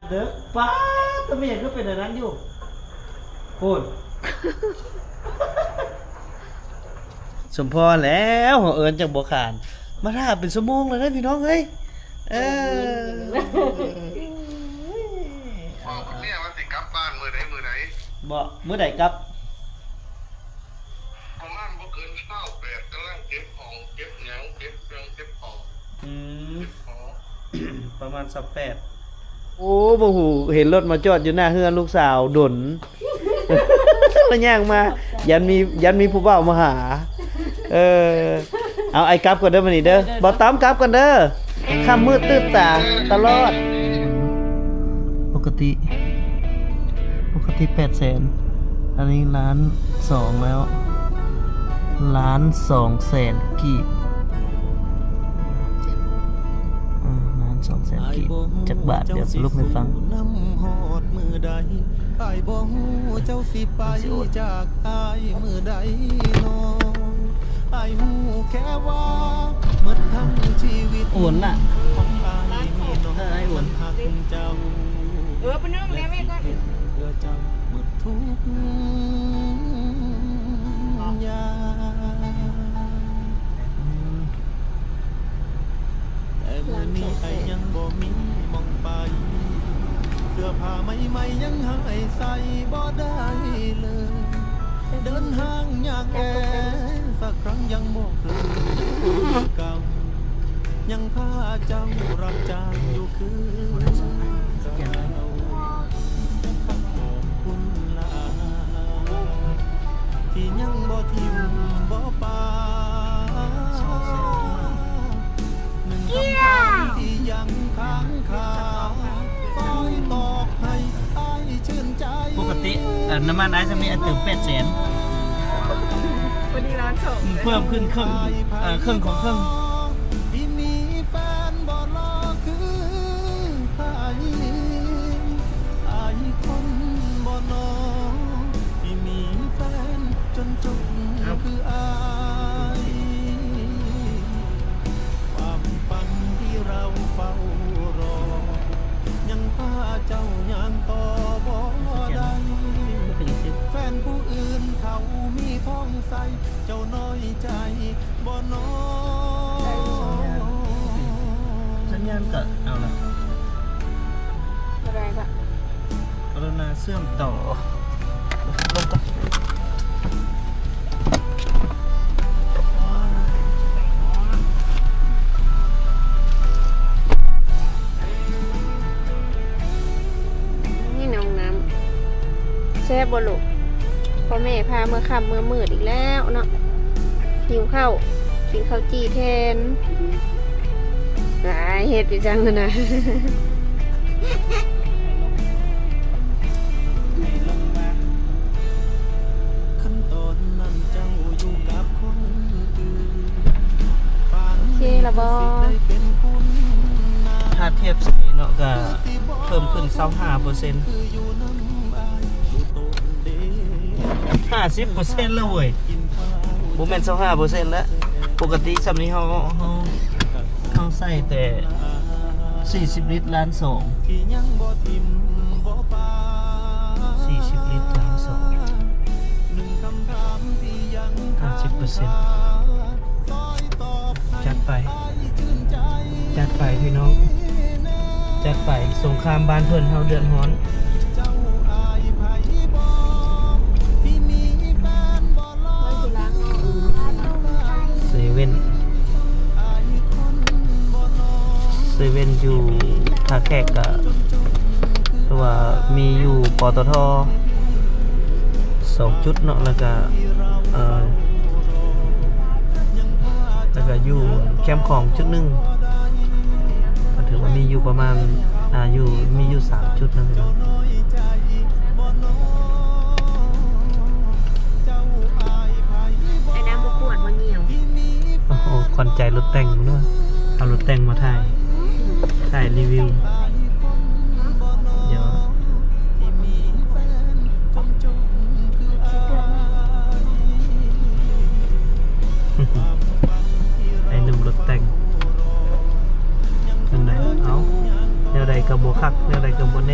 ເດີ ປ້າດ ແຕ່ແມ່ນຫຍັງຄືເປັນອັນນັ້ນຢູ່ພຸ້ນ ສົມພໍແລ້ວ ເຮົາເອີ້ນຈັກບໍ່ຂານ ມາຖ້າເປັນຊົ່ວໂມງແລ້ວເດ້ພີ່ນ້ອງເອີຍ ເອີ ບອກເມຍວ່າຊິກັບບ້ານມື້ໃດມື້ໃດ ບໍ່ ມື້ໃດກັບ? ປະມານບໍ່ເກີນຊາວແປດ ກຳລັງເກັບຂອງເກັບຫຍັງ ເກັບເຄື່ອງເກັບຂອງ ອືມ ເກັບຂອງ ປະມານຊາວແປດ ໂອ້ ບໍ່ຮູ້ ເຫັນລົດມາຈອດຢູ່ໜ້າເຮືອນລູກສາວດົນ ລະຍ່າງມາ ຢ້ານມີ ຢ້ານມີຜູ້ບ່າວມາຫາ ເອີ ເອົາ ອ້າຍກັບກ່ອນເດີ ມື້ນີ້ເດີ ເດີ ບໍ່ຕ້ອມກັບກ່ອນເດີ ຄ່ຳມືດຕື່ນຕາຕະຫຼອດ ປົກກະຕິ ປົກກະຕິແປດແສນ ອັນນີ້ລ້ານສອງແລ້ວ ລ້ານສອງແສນກີບ ອາ ລ້ານສອງແສນກີບ ຈັກບາດ ດຽວສະຫຼຸບໃຫ້ຟັງ ອ້າຍບໍ່ຮູ້ເຈົ້າຊິໄປຈາກອ້າຍມື້ໃດນໍ ອ້າຍຮູ້ແຄ່ວ່າໝົດທັງຊີວິດ ໂອນລະ ຂອງອ້າຍນີ້ນໍ ເອີ ອ້າຍໂອນ ມັນຮັກເຈົ້າ ເອີ ປະນອງແລ້ວແມ່ກໍ ເພື່ອເຈົ້າໝົດທຸກຢ່າງ ແຕ່ມື້ນີ້ອ້າຍຍັງບໍ່ມີໝ່ອງໄປ ເສື້ອຜ້າໃໝ່ໆຍັງຫາໃສ່ບໍ່ໄດ້ເລີຍ ເດີນທາງຍາກແອ ສັກຄັ້ງຍັງບໍ່ຄືເກົ່າ ຍັງພາເຈົ້າຮັບຈ້າງຢູ່ຄືເກົ່າ ຂອບຄຸນຫຼາຍ ທີ່ຍັງບໍ່ຖິ້ມບໍ່ປະ ໜຶ່ງຄຳຖາມທີ່ຍັງຄ້າງຄາ ຊ່ອຍຕອບໃຫ້ອ້າຍຊື່ນໃຈ ປົກກະຕິ ເອີ ນ້ຳມັນອ້າຍຊ່ຳນີ້ ອ້າຍເຕີມແປດແສນ ພໍດີລ້ານສອງ ເພີ່ມຂຶ້ນເຄິ່ງ ເອີ ເຄິ່ງຂອງເຄິ່ງ ທີ່ມີແຟນບໍ່ຫຼໍ່ຄື ອ້າຍ ອ້າຍຄົນບໍ່ນໍ ທີ່ມີແຟນຈົນຈົນຄືອ້າຍ ຄວາມຝັນທີ່ເຮົາເຝົ້າລໍ ຍັງພາເຈົ້າຍ່າງຕໍ່ບໍ່ໄດ້ ແຟນຜູ້ອື່ນເຂົາມີທ້ອງໃສ່ ເຈົ້ານ້ອຍໃຈບໍ່ນໍ ສັນຍານກໍເອົາລະ ບໍ່ໄດ້ລະ ກະລຸນາເຊື່ອມຕໍ່ ລົງກ່ອນ ນີ້ນ້ອງນ້ຳ ແຊບບໍ່ລູກ? ພໍ່ແມ່ພາເມືອຄ່ຳເມືອມືດອີກແລ້ວເນາະ ຫິວເຂົ້າ ກິນເຂົ້າຈີ່ແທນ ຫວາຍ ເຮັດໄປຈັ່ງຫັ້ນນະ ຄັນຕອນນັ້ນເຈົ້າຢູ່ກັບຄົນອື່ນ ໂອເຄລະບໍ່? ຖ້າທຽບໃສ່ເນາະ ກະເພີ່ມຂຶ້ນຊາວຫ້າເປີເຊັນ ຫ້າສິບເປີເຊັນແລ້ວເວີຍ ບໍ່ແມ່ນຊາວຫ້າເປີເຊັນແລ້ວ ປົກກະຕິຊ່ຳນີ້ເຮົາ ເຮົາ ເຮົາໃສ່ແຕ່ສີ່ສິບລິດລ້ານສອງ ສີ່ສິບລິດລ້ານສອງ ຫ້າສິບເປີເຊັນ ຈັດໄປ ຈັດໄປພີ່ນ້ອງ ຈັດໄປ ສົງຄາມບ້ານເພິ່ນເຮົາເດືອດຮ້ອນ ເຊເວັ່ນ ເຊເວັ່ນຢູ່ທ່າແຂກກະ ຄືວ່າມີຢູ່ ປຕທ ສອງຈຸດເນາະ ແລ້ວກະ ເອີ ແລ້ວກະຢູ່ແຄມຂອງຈຸດໜຶ່ງ ກະຖືວ່າມີຢູ່ປະມານ ອາ ຢູ່ ມີຢູ່ສາມຈຸດເນາະ ພີ່ນ້ອງ. ໄອ້ນ້ຳບໍ່ປວດບໍ່ຍ່ຽວ. ໂອ້ໂຫ ຂວັນໃຈລົດແຕ່ງເນາະ ເອົາລົດແຕ່ງມາຖ່າຍ ຖ່າຍຣີວິວ ດຽວ ໄອ້ໜຸ່ມລົດແຕ່ງ ຈັ່ງໃດ ເອົ້າ ແນວໃດກໍບໍ່ຄັກ ແນວໃດກໍບໍ່ແນ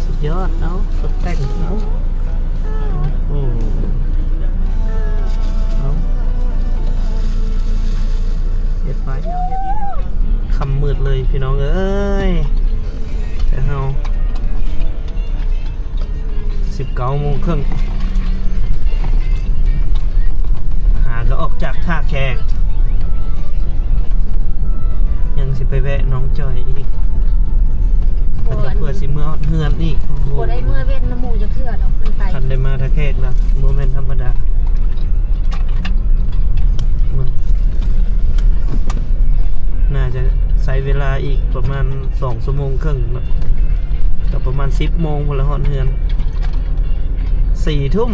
ສຸດຍອດເນາະ ຕົກແຕ່ງເນາະ ໂອ້ ເອົາ ເຮັດໄປ ຄ່ຳມືດເລີຍພີ່ນ້ອງເອີຍ ແຕ່ເຮົາ ສິບເກົ້າໂມງເຄິ່ງ ຫາກໍອອກຈາກທ່າແຂກ ຍັງຊິໄປແວະໜອງຈອຍອີກ ເພື່ອ ເພື່ອຊິເມືອຮອດເຮືອນອີກ ໂອ້ໂຫ ບໍ່ໄດ້ເມືອເວັນນຳໝູ່ຈັກເທື່ອດອກ ມັນໄກ ຄັນໄດ້ມາທ່າແຂກລະບໍ່ແມ່ນທຳມະດາ ໜ້າຈະໃຊ້ເວລາອີກປະມານສອງຊົ່ວໂມງເຄິ່ງເນາະ ກໍປະມານສິບໂມງພຸ້ນລະຮອດເຮືອນ ສີ່ທຸ່ມ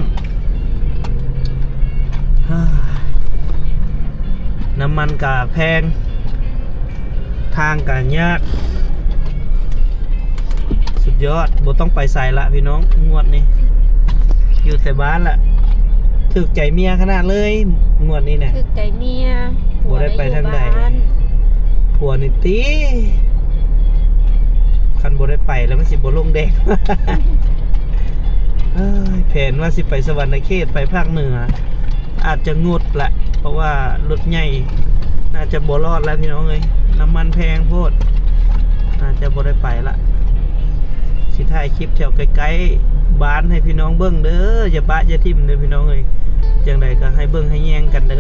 ນ້ຳມັນກະແພງ ທາງກະຍາກ ສຸດຍອດ ບໍ່ຕ້ອງໄປໃສລະພີ່ນ້ອງ ງວດນີ້ ຢູ່ແຕ່ບ້ານລະ ຖືກໃຈເມຍຂະໜາດເລີຍ ງວດນີ້ນະ ຖືກໃຈເມຍ ບໍ່ໄດ້ໄປທາງໃດ ຜົວນີ້ຕິ ຄັນບໍ່ໄດ້ໄປແລ້ວມັນຊິບໍ່ລົງແດງ ເອີຍ ແຜນວ່າຊິໄປສະຫວັນນະເຂດ ໄປພາກເໜືອ ອາດຈະງົດລະ ເພາະວ່າລົດໃຫຍ່ໜ້າຈະບໍ່ລອດລະພີ່ນ້ອງເອີຍ ນ້ຳມັນແພງໂພດ ໜ້າຈະບໍ່ໄດ້ໄປລະ ຊິຖ່າຍຄລິບແຖວໃກ້ໆບ້ານໃຫ້ພີ່ນ້ອງເບິ່ງເດີ ຢ່າປະຢ່າຖິ້ມເດີພີ່ນ້ອງເອີຍ ຈັ່ງໃດກໍໃຫ້ເບິ່ງໃຫ້ແຍງກັນເດີ.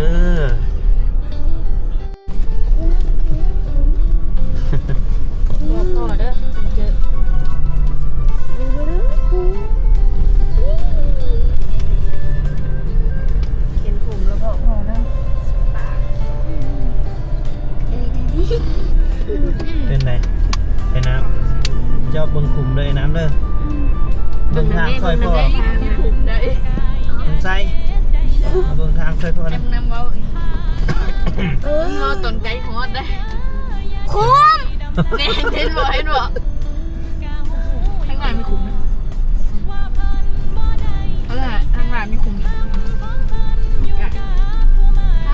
ບອກພໍ່ເດີ ເຈີ ເຫັນຂຸມແລ້ວບອກພໍ່ເດີ. ເປັນໃດ ໄອ້ນ້ຳ ເຈົ້າເບິ່ງຂຸມເດີ ໄອ້ນ້ຳເດີ ເບິ່ງທາງຊ່ອຍພໍ່ ເບິ່ງໃສ່ ເບິ່ງທາງຊ່ອຍພໍ່ນະ ນຳເວົ້າ ເອີ ເວົ້າຕົນໃກ້ຮອດໄດ໋ ຂຸມ ແນ່ ເຫັນບໍ່ ເຫັນບໍ່ ທາງໜ້າມີຂຸມນະ ເອີ ທາງໜ້າມີຂຸມ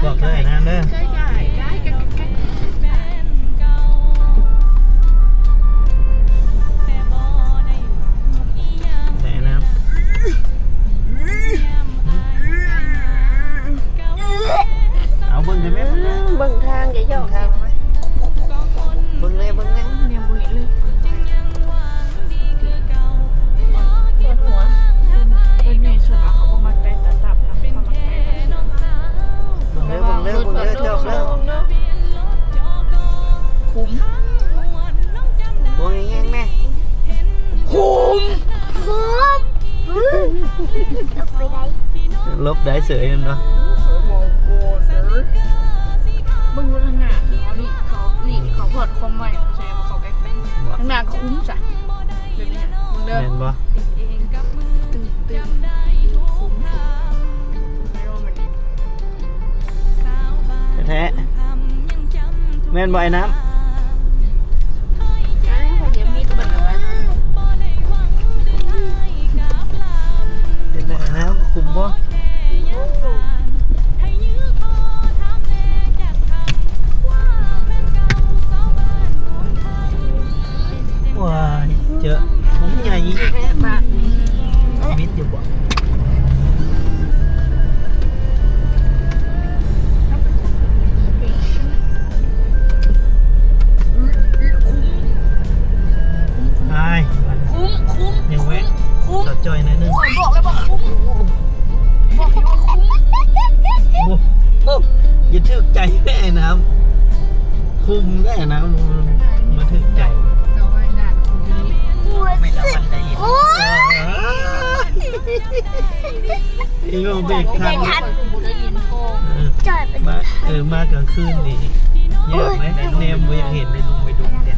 ບອກເດີ ນາງເດີ ໃກ້ໆ ໃກ້ໆ ໃກ້ໆ ແນະນຳ ເອົາເບິ່ງໄດ້ແມ່ ເບິ່ງທາງຢ່າຢອກ ເບິ່ງແນ່ ເບິ່ງແນ່ ແນວບໍ່ເຫັນເລີຍ ປວດຫົວ ເພິ່ນໃຫຍ່ສຸດລະ ເຂົາບໍ່ມັກໄດ້ຕາຕັບນຳ ເຂົາມັກໄດ້ຕາສຸດ ເບິ່ງເດີ ເບິ່ງເດີ ເບິ່ງເດີ ຈອກເດີ ຂຸມ ໂອ້ຍ ແຮງແມ່ ຂຸມ ຂຸມ ຫຼົບໄດ້ເສີຍແມ່ນບໍ່? ເບິ່ງຢູ່ທາງໜ້າ ເຂົານີ້ ເຂົານີ້ ເຂົາພອດຄວາມໄວ ແສດງວ່າເຂົາໃກ້ຂຸມ ທາງໜ້າຂຸມຊະ ແບບນີ້ ເບິ່ງເດີ ແມ່ນບໍ່? ຕຶ້ງໆ ຂຸມ ແທ້ໆ ແມ່ນບໍ່ ໄອ້ນ້ຳ? ເປັນໃດ ໄອ້ນ້ຳ ຂຸມບໍ່? ວ້າຍ ເຈີ ຂຸມໃຫຍ່ ມິດຢູ່ບໍ່? ອ້າຍ ຂຸມ ຂຸມ ຍັງແວະ ຂຸມ ສາວຈ້ອຍໜ້ອຍໜຶ່ງ ໂອ້ຍ ບອກແລ້ວວ່າຂຸມ ບອກຢູ່ວ່າຂຸມ ໂອ້ ໂອ້ ຢ່າຖືກໃຈແມ່ນ້ຳ ຂຸມແມ່ນ້ຳ ບໍ່ຖືກໃຈ ແມ່ນ້ຳມັນໄດ້ ໂອ້ຍ ອີໂອເບກທັນ ເອີ ມາ ເອີ ມາກາງຄືນນີ້ ຍາກເດ້ ແນມບໍ່ຢາກເຫັນເດ້ ລຸງໄປດຸເດ້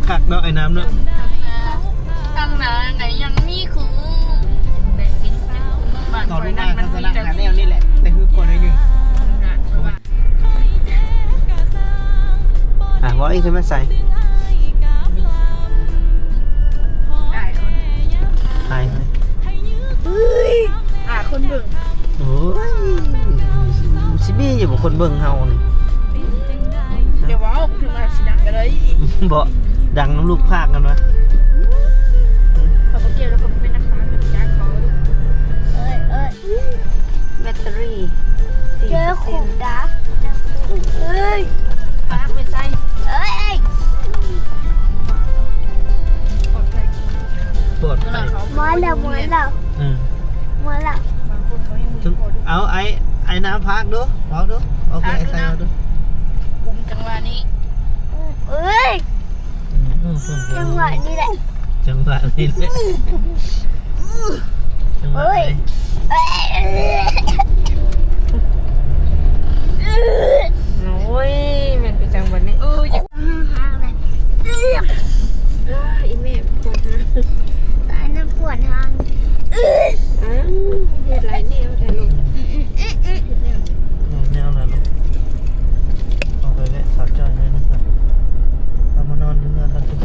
ຄັກເນາະ ໄອ້ນ້ຳເນາະ ຂ້າງໜ້າກໍຍັງມີຄູ ຕອນມາທັດສະນະແນວນີ້ແຫຼະ ແຕ່ຄືກວ່າໜ້ອຍໜຶ່ງ. ອ່ະ ເວົ້າອີກ ຄືມາໃສ່ ອາຍຄົນ ອາຍ ອາຍຄົນເບິ່ງ ໂອ້ ໂອ້ຍ ຊິມີຢູ່ບໍ່ຄົນເບິ່ງເຮົານີ້? ຢ່າເວົ້າ ເຖິງວ່າຊິດັງກະໄດ້ ບໍ່ ດັງນຳລູກພາກກັນວະ. ເຂົາບໍ່ກ່ຽວ ແລ້ວເຂົາບໍ່ເປັນນັກພາກ ເຂົາບໍ່ຈັກເຂົາ. ເອີຍ ເອີຍ ແບັດເຕີຣີ ເຈີຂຸມດາ ເອີຍ ພາກໄປໃສ່ ເອີຍ ປອດໄພ ມາແລ້ວ ມາແລ້ວ ເອີ ມາແລ້ວ. ເອົາ ໄອ້ ໄອ້ນ້ຳພາກດູ ເວົ້າດູ ໂອເຄ ພາກດູ ໃສ່ເນາະ ເອົາດູ ກຸມຈັງຫວະນີ້ ເອີຍ ອືມ ອືມ ອືມ ຈັງຫວະນີ້ແຫຼະ ຈັງຫວະນີ້ແຫຼະ ຈັງຫວະ ໂອ້ຍ ນີ້ ໂອ້ຍ ແມ່ນໄປຈັ່ງບັດນີ້ ໂອ້ຍ ຫ້າງແຫຼະ ເອີຍ ອີ່ແມ່ປວດຫ້າງ ຕາຍນະປວດຫ້າງ ອ້າວ ເຮັດຫຼາຍແນວແທ້ລູກ ອືມ ອືມ ອືມ ອືມ ເຮັດແນວ ແນວນັ້ນເນາະ ເອົາໄປແວະສາວຈ້ອຍໜ້ອຍໜຶ່ງກ່ອນ ເອົາມານອນຢູ່ເຮືອນລະຕິ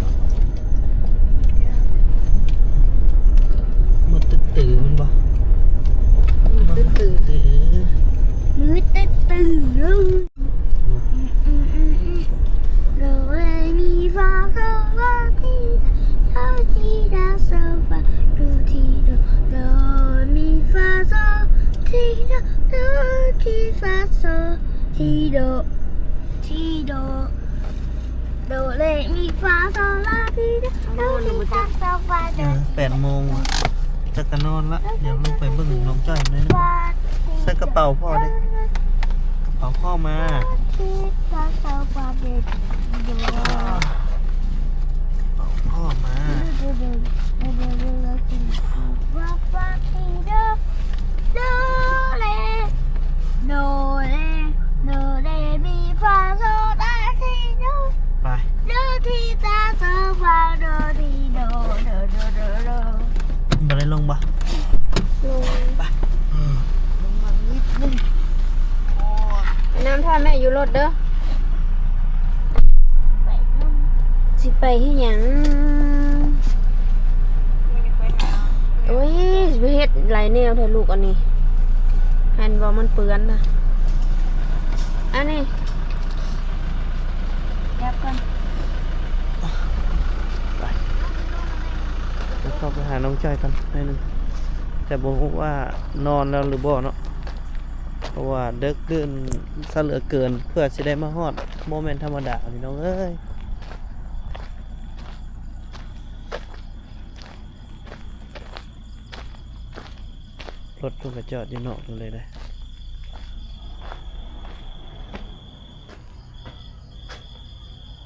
ມືດຕຶດຕື້ແມ່ນບໍ່? ມືດຕຶດຕື້ ມືດຕຶດຕື້. ໂດເຣມີຟາໂຊລາທີໂດ ໂດທີໂດ โดเรมีฟาโซลาทีโด โดทีฟาโซลาทีโด ทีโด โดเรมีฟาโซลาทีโด โดทีฟาโซลาทีโด ເອີ ແປດໂມງ ຈັກກະນອນລະ ດຽວລົງໄປເບິ່ງນ້ອງຈ້ອຍໜ້ອຍໜຶ່ງ ໃສ່ກະເປົາພໍ່ເດ້ ກະເປົາພໍ່ມາ ກະເປົາພໍ່ມາ ໂດເຣ ໂດເຣ ໂດເຣມີຟາໂຊລາ ໄປ ບໍ່ໄດ້ລົງບໍ່? ລົງ ໄປ ອືມ ລົງມານິດໜຶ່ງ ໄປນຳຖ້າແມ່ຢູ່ລົດເດີ ໄປນຳ ຊິໄປເຮັດຫຍັງ? ໂອ້ຍ ຊິໄປເຮັດຫຼາຍແນວແທ້ລູກ ອັນນີ້ ຫັ້ນບໍ່ ມັນເປື້ອນນະ ອັນນີ້ ຈັບກ່ອນ ໄປ ດຽວເຂົ້າໄປຫານ້ອງຈ້ອຍກ່ອນໜ້ອຍໜຶ່ງ ແຕ່ບໍ່ຮູ້ວ່ານອນແລ້ວຫຼືບໍ່ເນາະ ເພາະວ່າເດິກດື່ນຊະເຫຼືອເກີນ ເພື່ອຊິໄດ້ມາຮອດ ບໍ່ແມ່ນທຳມະດາ ພີ່ນ້ອງເອີຍ. ລົດເພິ່ນກະຈອດຢູ່ນອກນັ້ນເລີຍເດ້.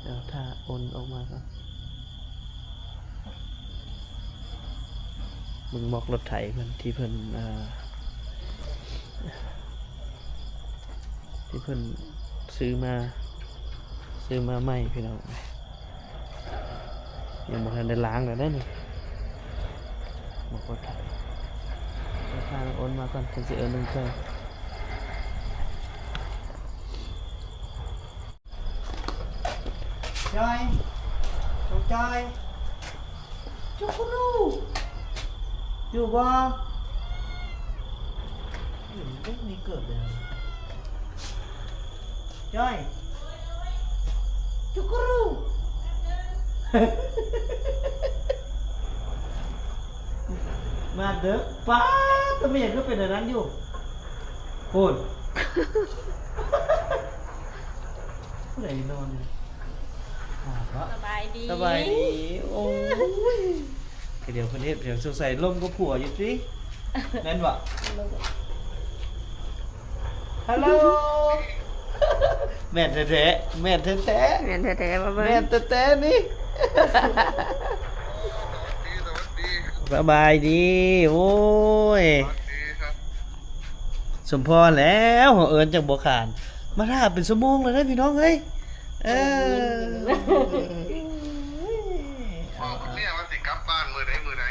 ດຽວຖ້າໂອນອອກມາກ່ອນ ເບິ່ງໝອກລົດໄຖເພິ່ນ ທີ່ເພິ່ນ ອ່າ ທີ່ເພິ່ນຊື້ມາ ຊື້ມາໃໝ່ພີ່ນ້ອງ. ຍັງບໍ່ທັນໄດ້ລ້າງເລີຍເດ້ນີ້ ບໍ່ກວດໄຖ ເດີນທາງໂອນມາກ່ອນ ຈັ່ງຊິເອີ້ນລົງເຄື່ອງ. ຈອຍ ນ້ອງຈອຍ ຈຸກກະລູ ຢູ່ບໍ່? ເອີ ເດັກນີ້ເກີດແລ້ວ. ຈ້ອຍ ຈຸກກະຣູ ມາເດີ. ປ້າດ ຕາແມ່ຄືເປັນອັນນັ້ນຢູ່ ພຸ້ນ ຜູ້ໃດນອນຢູ່? ອ່າ ສະບາຍດີ ສະບາຍດີ. ໂອ້ຍ ກະດຽວເພິ່ນເຮັດຫຍັງ ສົງໄສລົມກັບຜົວຢູ່ຕິ ແມ່ນບໍ່? ຮັລໂຫຼ ແມ່ນແທ້ໆ ແມ່ນແທ້ໆ ແມ່ນແທ້ໆ ບໍ່ເບິ່ງ ແມ່ນແທ້ໆນີ້. ສະບາຍດີ ໂອ້ຍ ສົມພໍແລ້ວ ເອີ້ນຈັ່ງບໍ່ຂານ ມາຖ້າເປັນຊົ່ວໂມງແລ້ວເດ້ ພີ່ນ້ອງເອີຍ. ເອີ ບອກເມຍວ່າຊິກັບບ້ານມື້ໃດ ມື້ໃດ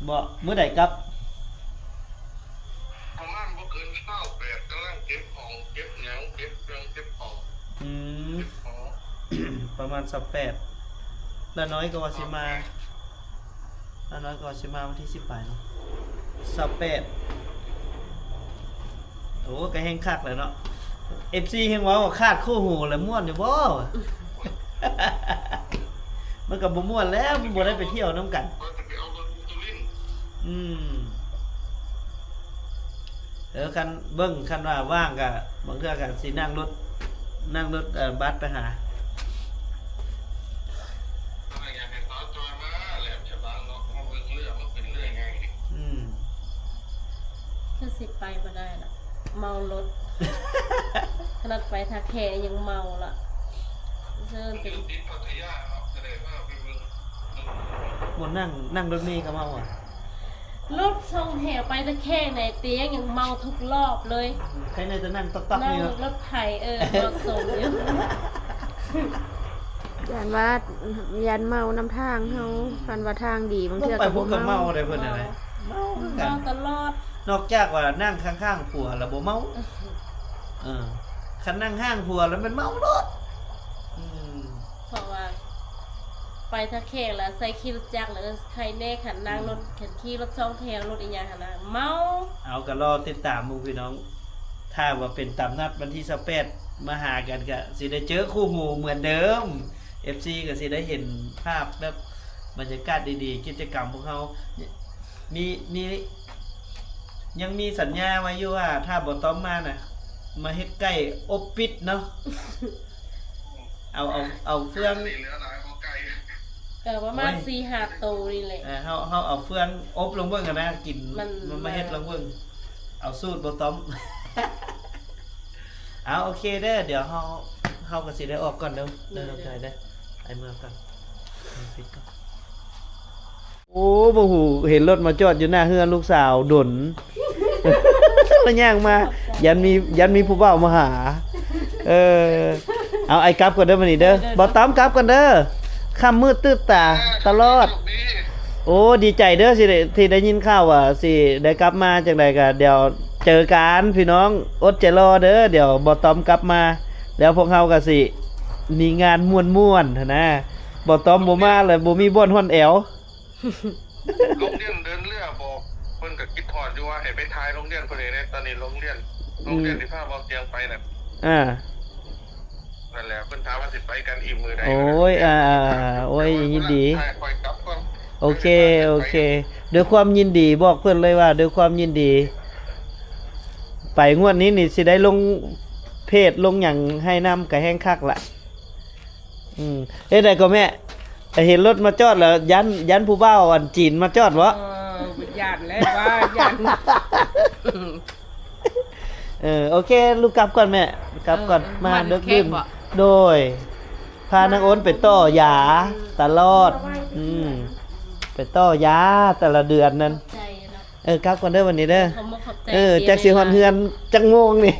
ບໍ່ ມື້ໃດກັບ? ປະມານບໍ່ເກີນຊາວແປດ ກຳລັງເກັບຂອງ ເກັບຫຍັງ ເກັບເຄື່ອງ ເກັບຂອງ ອືມ ເກັບຂອງ ປະມານຊາວແປດ ລານ້ອຍກໍວ່າຊິມາ ລານ້ອຍກໍວ່າຊິມາວັນທີສິບປາຍເນາະ ຊາວແປດ. ໂອ້ ກໍແຮ່ງຄັກແຫຼະເນາະ ເອັຟຊີ ແຮ່ງເວົ້າວ່າຂາດຄູ່ຫູແລ້ວມ່ວນຢູ່ບໍ່? ມັນກໍບໍ່ມ່ວນແລ້ວ ມັນບໍ່ໄດ້ໄປທ່ຽວນຳກັນ. ອືມ ເອີ ຄັນເບິ່ງ ຄັນວ່າວ່າງກໍບາງເທື່ອກໍຊິນັ່ງລົດ ນັ່ງລົດ ເອີ ບັສໄປຫາ. ອືມ ຄືຊິໄປບໍ່ໄດ້ລະ ເມົາລົດ ຂະໜາດໄປທ່າແຂກຍັງເມົາລະ ເຊີນໄປ ບໍ່ນັ່ງ ນັ່ງລົດເມກໍເມົາຫວາ? ລົດສອງແຖວໄປຕະແຄງໃນຕຽງຍັງເມົາທຸກລອບເລີຍ. ໃຄແນ່ແຕ່ນັ່ງຕັອກໆ ນັ່ງນີ້ເນາະ ລົດໄຖ ເອີ ເໝາະສົມຢູ່. ຢ້ານວ່າ ຢ້ານເມົານຳທາງເຮົາ. ອືມ ຄັນວ່າທາງດີບາງເທື່ອກໍບໍ່ເມົາ. ໄປພຸ້ນກໍເມົາໄດ໋ເພິ່ນນະ ເມົາຄືກັນ ເມົາຕະຫຼອດ. ນອກຈາກວ່ານັ່ງຂ້າງໆຜົວລະບໍ່ເມົາ. ເອີ ຄັນນັ່ງຂ້າງຜົວລະແມ່ນເມົາໂລດ. ອືມ ເພາະວ່າໄປທ່າແຂກລະໃສ່ຂີ່ລົດຈັກລະ ເອີ ໄຄແນ່ ຄັນນັ່ງລົດ ອືມ ຄັນຂີ່ລົດສອງແຖວ ລົດອີ່ຫຍັງຫັ້ນນະ ເມົາ. ເອົາ ກໍລໍຕິດຕາມເບິ່ງພີ່ນ້ອງ ຖ້າວ່າເປັນຕາມນັດວັນທີຊາວແປດ ມາຫາກັນ ກະຊິໄດ້ເຈີຄູ່ຫູເໝືອນເດີມ ເອັຟຊີ ກໍຊິໄດ້ເຫັນພາບແບບບັນຍາກາດດີໆ ກິດຈະກຳພວກເຮົາ ມີ ມີ ຍັງມີສັນຍາໄວ້ຢູ່ວ່າ ຖ້າບໍ່ຕ້ອມມານະ ມາເຮັດໄກ່ອົບປິດເນາະ. ເອົາ ເອົາ ເອົາເຟືອງ ເຫຼືອຫຼາຍບໍ່ໄກ່ ກໍປະມານ ໂອ້ຍ ສີ່ຫ້າໂຕນີ້ແຫຼະ. ເອີ ເຮົາ ເຮົາເອົາເຟືອງອົບລອງເບິ່ງຫັ້ນນະ ກິນ ມັນ ມາ ມາເຮັດລອງເບິ່ງ ເອົາສູດບໍ່ຕ້ອມ. ເອົາ ໂອເຄເດີ ດຽວເຮົາ ເຮົາກໍຊິໄດ້ອອກກ່ອນເດີ ເດີ ເດີ ນ້ອງຈອຍເດີ ໄປເມືອກ່ອນ ປິດກ່ອນ. ໂອ້ ບໍ່ຮູ້ເຫັນລົດມາຈອດຢູ່ໜ້າເຮືອນລູກສາວດົນ ລະຍ່າງມາ ຢ້ານມີ ຢ້ານມີຜູ້ບ່າວມາຫາ. ເອີ ເອົາ ອ້າຍກັບກ່ອນເດີ ມື້ນີ້ເດີ ເດີ ເດີ ບໍ່ຕ້ອມກັບກ່ອນເດີ ຄ່ຳມືດຕື່ບຕາຕະຫຼອດ. ໂອ້ ດີໃຈເດີ ຊິໄດ້ ທີ່ໄດ້ຍິນຂ່າວວ່າຊິໄດ້ກັບມາ ຈັ່ງໃດກໍດຽວເຈີກັນພີ່ນ້ອງ ອົດໃຈລໍເດີ ດຽວບໍ່ຕ້ອມກັບມາ ແລ້ວພວກເຮົາກໍຊິມີງານມ່ວນໆຫັ້ນນະ ບໍ່ຕ້ອມບໍ່ມາແລ້ວ ບໍ່ມີບ່ອນຮ່ອນແອວ. ໂຮງຮຽນເດີນເຮືອບອກ ເພິ່ນກໍຄິດຮອດຢູ່ວ່າໃຫ້ໄປຖ່າຍໂຮງຮຽນເພິ່ນນີ້ແດ່ ຕອນນີ້ໂຮງຮຽນ ໂຮງຮຽນ ອືມ ທີ່ພາເບົາຕຽງໄປນັ້ນ. ອ່າ ນັ້ນແຫຼະ ເພິ່ນຖາມວ່າຊິໄປກັນອີກມື້ໃດ. ໂອ້ຍ ອ່າ ໂອ້ຍ ຍິນດີ ຂ້ອຍກັບກ່ອນ. ໂອເຄ ໂອເຄ ດ້ວຍຄວາມຍິນດີ ບອກເພິ່ນເລີຍວ່າດ້ວຍຄວາມຍິນດີ. ໄປງວດນີ້ນີ້ຊິໄດ້ລົງເພຈລົງຫຍັງໃຫ້ນຳ ກະແຮ່ງຄັກລະ. ອືມ ເຮັດໃດກໍແມ່ ເຫັນລົດມາຈອດແລ້ວ ຢ້ານ ຢ້ານຜູ້ບ່າວອັນຈີນມາຈອດບໍ? ເອີ ຢ້ານແຫຼະວ່າຢ້ານ. ເອີ ໂອເຄ ລູກກັບກ່ອນແມ່ ກັບກ່ອນ. ເອີ ມາເດິກດື່ນ ມາແຂກບໍ? ໂດຍ ພານາງໂອນໄປຕໍ່ຢາຕະຫຼອດ. ອືມ ໄປຕໍ່ຢາແຕ່ລະເດືອນນັ້ນ. ເອີ ກັບກ່ອນເດີວັນນີ້ເດີ. ຂອບໃຈ ເອີ ຈັກຊິຮອດເຮືອນຈັກໂມງນີ້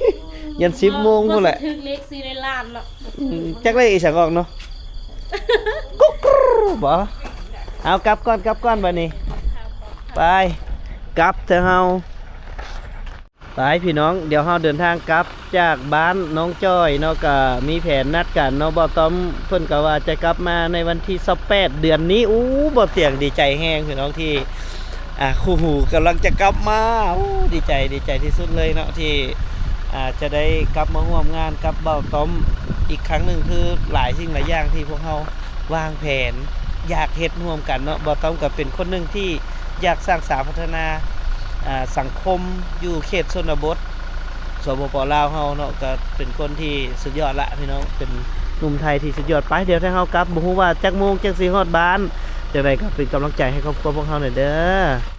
ຢ້ານສິບໂມງພຸ້ນແຫຼະ. ຖືກເລກສີ່ຮ້ອຍລ້ານເນາະ. ອືມ ຈັກໄດ້ອີ່ສັງອອກເນາະ. ກຸກຣູບໍ? ເອົາ ກັບກ່ອນ ກັບກ່ອນບັດນີ້. ໄປ ກັບເຖາະເຮົາ. ໄປພີ່ນ້ອງ ດຽວເຮົາເດີນທາງກັບຈາກບ້ານນ້ອງຈ້ອຍເນາະ ກະມີແຜນນັດກັນເນາະ. ບ່າວຕ້ອມເພິ່ນກະວ່າຈະກັບມາໃນວັນທີຊາວແປດເດືອນນີ້. ອູ້ ບ່າວຕຽງດີໃຈແຮງພີ່ນ້ອງ ທີ່ ອ່າ ຄູ່ຫູກຳລັງຈະກັບມາ. ໂອ້ ດີໃຈ ດີໃຈທີ່ສຸດເລີຍເນາະ ທີ່ ອ່າ ຈະໄດ້ກັບມາຮ່ວມງານກັບບ່າວຕ້ອມອີກຄັ້ງໜຶ່ງ. ຄືຫຼາຍສິ່ງຫຼາຍຢ່າງທີ່ພວກເຮົາວາງແຜນຢາກເຮັດຮ່ວມກັນເນາະ. ບ່າວຕ້ອມກໍເປັນຄົນໜຶ່ງທີ່ຢາກສ້າງສາພັດທະນາ ອ່າ ສັງຄົມຢູ່ເຂດຊົນນະບົດ ສປປ ລາວເຮົາເນາະ ກໍເປັນຄົນທີ່ສຸດຍອດລະພີ່ນ້ອງ ເປັນໜຸ່ມໄທທີ່ສຸດຍອດ. ໄປ ດຽວຖ້າເຮົາກັບ ບໍ່ຮູ້ວ່າຈັກໂມງຈັ່ງຊິຮອດບ້ານ. ຈັ່ງໃດກໍເປັນກຳລັງໃຈໃຫ້ຄອບຄົວພວກເຮົາໜ່ອຍເດີ.